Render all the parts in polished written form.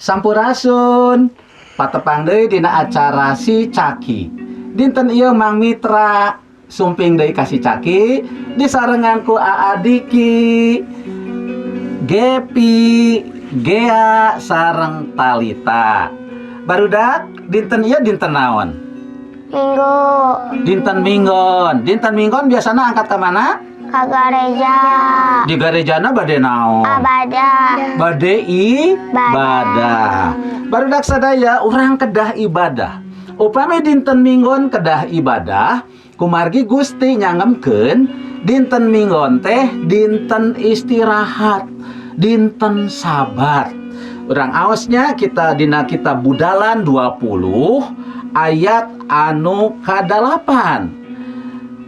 Sampurasun. Patepang deui dina acara Si Caki. Dinten ieu Mang Mitra sumping deui ka Si Caki disarengan ku Aa Diki, Gepi, Gea sareng Talita. Barudak, dinten ieu dinten naon? Minggu. Dinten Minggon. Dinten Minggon biasana angkat ke mana? Ke gereja. Di gerejana bade naon? Ibadah. Bade ibadah. Barudak sadaya, urang kedah ibadah. Upami dinten Minggon kedah ibadah, kumargi Gusti nyangemkeun dinten Minggon teh dinten istirahat, dinten Sabat. Urang aosnya kita dina kitab Budalan 20 ayat anu kadalapan.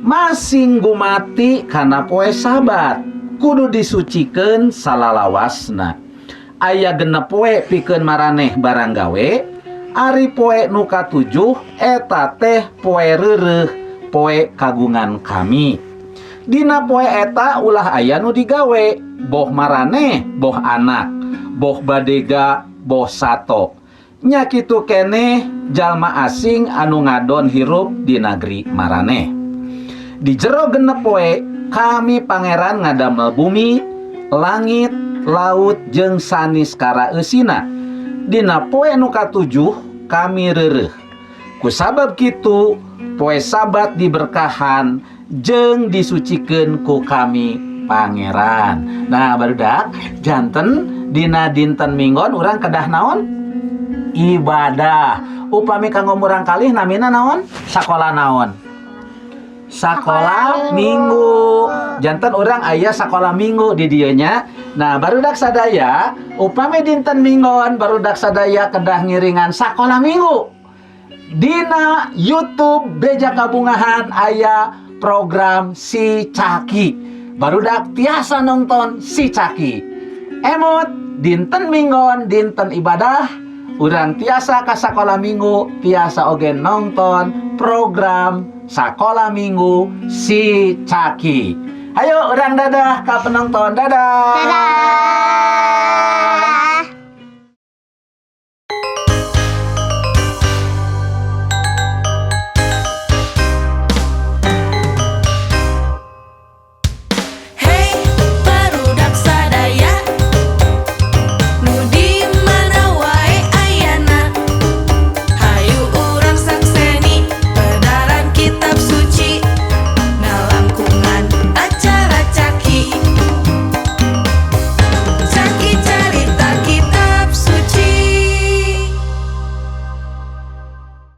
Masing gumati kana poe Sabat kudu disucikeun salalawasna. Aya 6 poe pikeun maraneh barang gawe, ari poe nu katujuh eta teh poe reureuh, poe kagungan Kami. Dina poe eta ulah aya nu digawe, boh maraneh, boh anak, boh badega, boh sato. Nya kitu keneh jalma asing anu ngadon hirup di nagri maraneh. Di jero 6 poe Kami Pangeran ngadamel bumi, langit, laut jeung saniskara eusina. Dina poe nu katujuh Kami reureuh. Kusabab kitu poe Sabat diberkahan jeung disucikeun ku Kami Pangeran. Nah, barudak, janten dina dinten Minggon urang kedah naon? Ibadah. Upami kanggo murang kalih namina naon? Sakola naon? Sakola Minggu. Janten urang aya sakola Minggu di dieu nya. Nah, barudak sadaya, upami dinten Minggon barudak sadaya kedah ngiringan sakola Minggu. Dina YouTube Beja Kabungahan aya program Si Caki. Barudak tiasa nonton Si Caki. Emut, dinten Minggon dinten ibadah, urang tiasa ka sakola Minggu, tiasa oge nonton program sakola Minggu Si Caki. Ayo urang dadah ka penonton, dadah. Dadah.